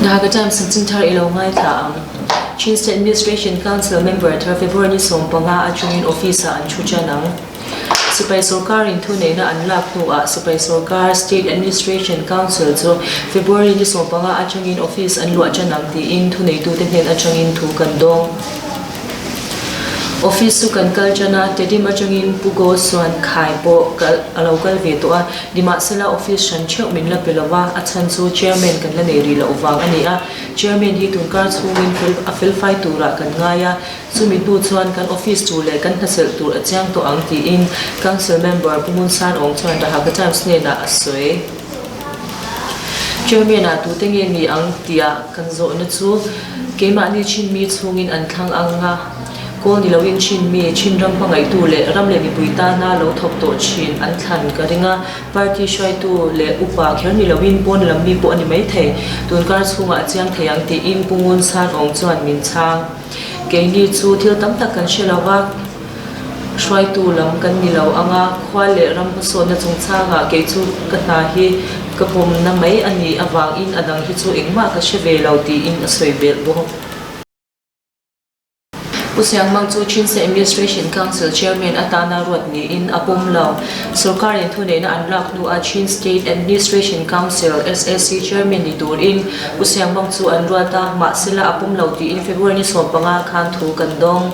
Naga Times chanchinthar i lo ngaithla ang. Chin State Administration Council member thar February ni 15 atangin office ah an thu tan ang. Sipai sorkar in thuneihna an lak hnuah Sipai sorkar State Administration Council chu February ni 15 atangin office an luah tan ang tiin thuneitute hnen atangin thu kan dawng. Office chu kan kal tan a, Tedim atangin Pu Go Suan Khai pawh kal a lo kal ve tawh a, nimahsela office hran theuh min la pe lo va, a chhan chu Chairman kan la nei rih loh vang a ni a, Chairman hi tunkar chhungin fel a felfai turah kan ngai a, chumi hnu chuan kan office tur leh kan hnaselh tur a chiang tawh ang tiin Council Member Pu Ngun San Awng chuan The Hakha Times hnenah a sawi. Chairman ah tute nge ni ang tia kan zawhna chu keimahni Chinmi chhungin an thlang ang a, kawl ni loin Chinmi, Chinram hmangaihtu leh ram leh mipui tana lo thawk tawh thin an thlan ka ring a, party hruaitu leh upa kher ni loin pawn lam mi pawh a ni maithei, tunkar chhungah a chiang thei ang tiin Pu Ngun San Awng chuan min chhang. Keini chu thil tam tak kan hre lo va, hruaitu lam kan ni lo ang a, khua leh ram hmasawnna chungchangah kei chu ka hna hi ka pawmna mai a nih avangin a dang hi chu engmah ka hre ve lo tiin a sawi belh bawk. Pu Siangmang chu Chinse Administration Council Chairman atana ruat niin a pawm lo. Sorkarin thuneihna an lak hnuah Chin State Administration Council, SAC, Chairman ni turin Pu Siangmang chu an ruat a, mahsela a pawm lo tiin February ni 15 khan thu kan dawng.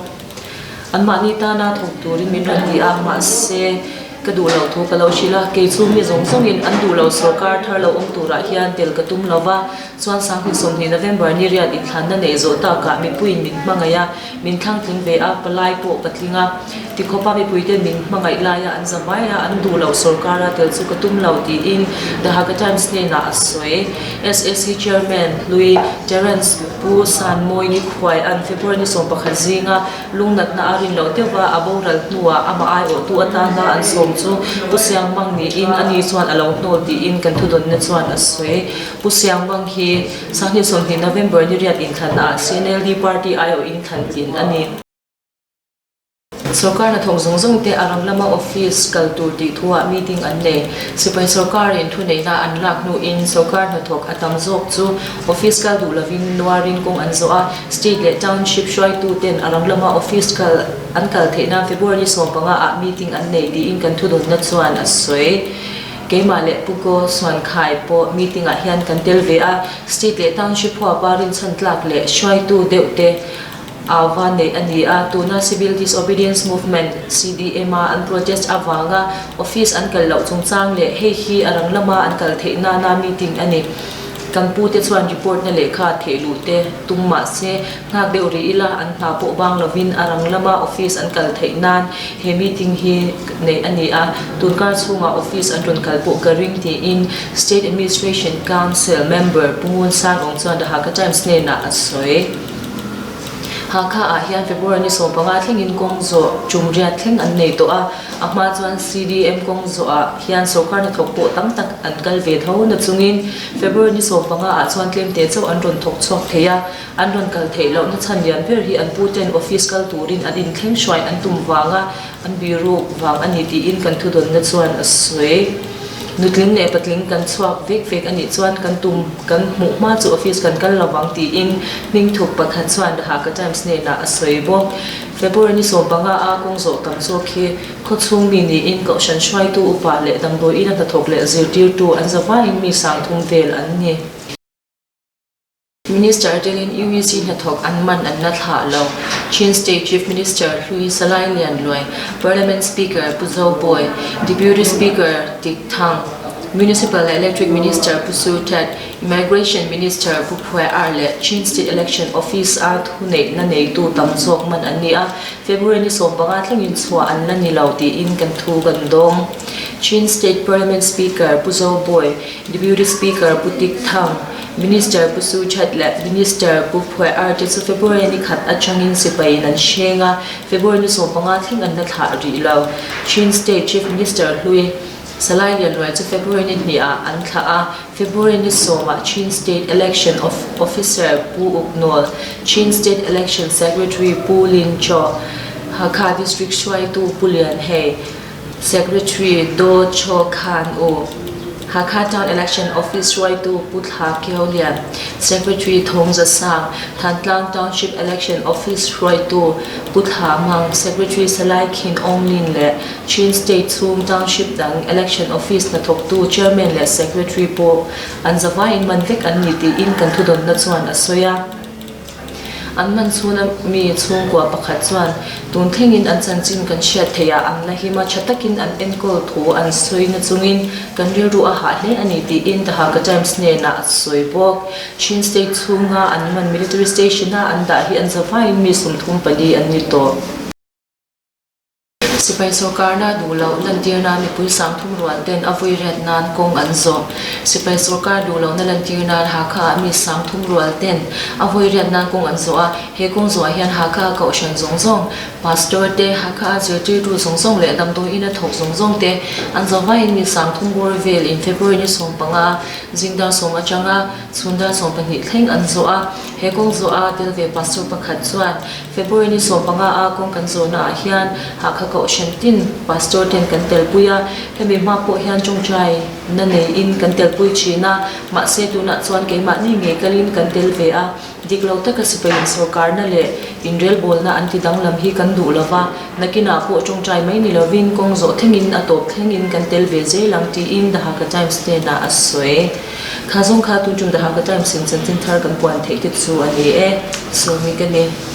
Anmahni tana thawk turin min rawn ti a, mahse ka duh loh thu ka lo hrilh a, kei chu mi zawng zawngin an duh lo sorkar thar lo awm turah hian tel ka tum lo va, chuan 2020 November ni riat inthlanna neih zawh takah mipuiin min hmangaih a, min thlang tling ve a, palai pawh ka tling a, tikhawpa mipuiten min hmangaih laia an za vai a, an duh loh sorkara tel chu ka tum lo tiin The Hakha Times hnenah a sawi. SAC Chairman hlui Terence Pu Sanmawi ni khuai an February ni 11 zinga lungnatna a rin loh deuh a, a boral hnuah amah aiawhtu atana an sawm chu Pu Siangmang niin ani chuan a lo hnawl tiin kan thudawnna chuan a sawi. Pu Siangmang hi 2020 November ni riat inthlannaah CNLD party aiawhin thlan tlin a ni. Sorkar hnathawk zawng zawng te a ram lama office kal tur tih thuah meeting an nei. Sipai sorkarin thuneihna an lak hnuin sorkar hnathawk a tam zawk chu office kal duh lovin nuarin kawng an zawh a, state leh township hruaitu ten a ram lama office kal an kal theih nan February 15 ah meeting an nei tiin kan thudawnna chuan a sawi. Keimah leh Pu Go Suankhai pawh meeting ah hian kan tel ve a, state leh township huapa rinchhan tlak leh hruaitu deuh te Auva neih a ni a, tuna Civil Disobedience Movement, CDM, a an protest avanga office an kal loh chungchang leh hei hi a rang lama an kal theih nana meeting a ni. Kan pute chuan report na lehkha theih luh te tum mah se, nghak deuh rih ila an hna pawh bang lovin a rang lama office an kal theih nan he meeting hi neih a ni a, tunkar chhungah office an rawn kal pawh ka ring tiin State Administration Council member Pu Ngun Sanawng chuan The Hakha Times hnenah a sawi. Hakha ah hian February ni 15 thlengin kawng zawh tum riat thleng an nei tawh a, a hma chuan CDM kawng zawh ah hian sorkar hnathawk pawh tam tak an kal ve tho na chungin February ni 15 ah chuan tlemte chauh an rawn thawk chhuak thei a, an rawn kal theih loh na chhan lian ber hi an pu ten office kal turin an inthleng hruai an tum vanga An biru vang a ni tiin kan thudawnna chuan a sawi. Nutling leh patling kan chhuak vek vek a nih chuan kan tum kan hmuh hma chu office kan kal lo vang tiin hmingthuk pakhat chuan The Hakha Times hnenah a sawi bawk. February ni 15 a kawng zawh tam zawk hi khawchhung mi niin Kohhran hruaitu upa leh damdawiin a hnathawk leh zirtirtu an zavaiin mi 3000 vel an ni. Minister telin UEC hnathawk an man an la thlah lo. Chin State Chief Minister Hlui Salai Lian Luai, Parliament Speaker Pu Zo Bawi, Deputy Speaker Tik Thang, Municipal le Electric Minister Pu Su Htet, Immigration Minister Pu Phuai Ar le Chin State Election Office a thuneihna neitu tam zawk man an ni a, February ni 15 thlengin chhuah an la ni lo tiin kan thu kan dawng. Chin State Parliament Speaker Pu Zo Bawi, Deputy Speaker Pu Tik Thang, Minister Pu Su Chat le Minister Pu Phuai Ar te chu February ni khat atangin sipai in an hreng a, February ni 15 thleng an la thlah rih lo. Chin State Chief Minister hlui Salai Lian Luai chu February ni hnih ah an thlah a, February ni sawm ah Chin State Election Officer Pu Uk Nawl, Chin State Election Secretary Pu Lin Chaw, Hakha District hruaitu Pu Lian Hei, Secretary Do Chaw Khan U. Hakha Town Election Office hruaitu Pu Thla Kio Lian, Secretary Thawng Za Sang, Thantlang Township Election Office hruaitu Pu Thla Mang, Secretary Salai Khin Aung Lin le Chin State chung township dang Election Office hnathawktu Chairman le Secretary pawh an zavai in man vek an ni tiin kan thudonnak chuan a sawi a. An man chhun a mi chhungkua pakhat chuan tun thlengin an chanchin kan hriat theih ah an la him a, tha takin an enkawl thu an sawi na chungin kan rilru a hah hle a ni tiin The Hakha Times hnenah a sawi bawk. Chin State chhunga an man military station a an dah hi an zavaiin mi 34 an ni tawh. Sipai sorkarna duh loh lantirna mipui 30 rual ten a vui riat nan kawng an zawh. Sipai sorkar duh lohna lantir nan Hakha ah mi 30 rual ten a vui riat nan kawng an zawh a. He kawng zawh ah hian Hakha a kohhran zawng zawng, pastor te, Hakha a zirtirtu zawng zawng leh damdawi ina thawk zawng zawng te an zawh vaiin mi 30 bawr vel in February ni 15 zingdar sawm atanga chhundar 12 thleng an zawh a. He kawng zawh a tel ve pastor pakhat chuan February ni 15 a kawng kan zawhna ah hian Hakha Kohhran tin Pastor ten kan telpui a, hemi hma pawh hian tawngtai na neiin kan telpui thin a, mahse tunah chuan keimahni ngei kalin kan tel ve a, dik lo taka sipai in sorkarna leh inrelbawlna an ti danglam hi kan duh lova, nakinah pawh tawngtai mai ni lovin kawng zawh thlengin a tawp thlengin kan tel ve zel ang tiin The Hakha Times hnenah a sawi. Kha zawng kha tun tum The Hakha Times in chanchin thar kan puan theih te chu a ni e, sawmi ka ni.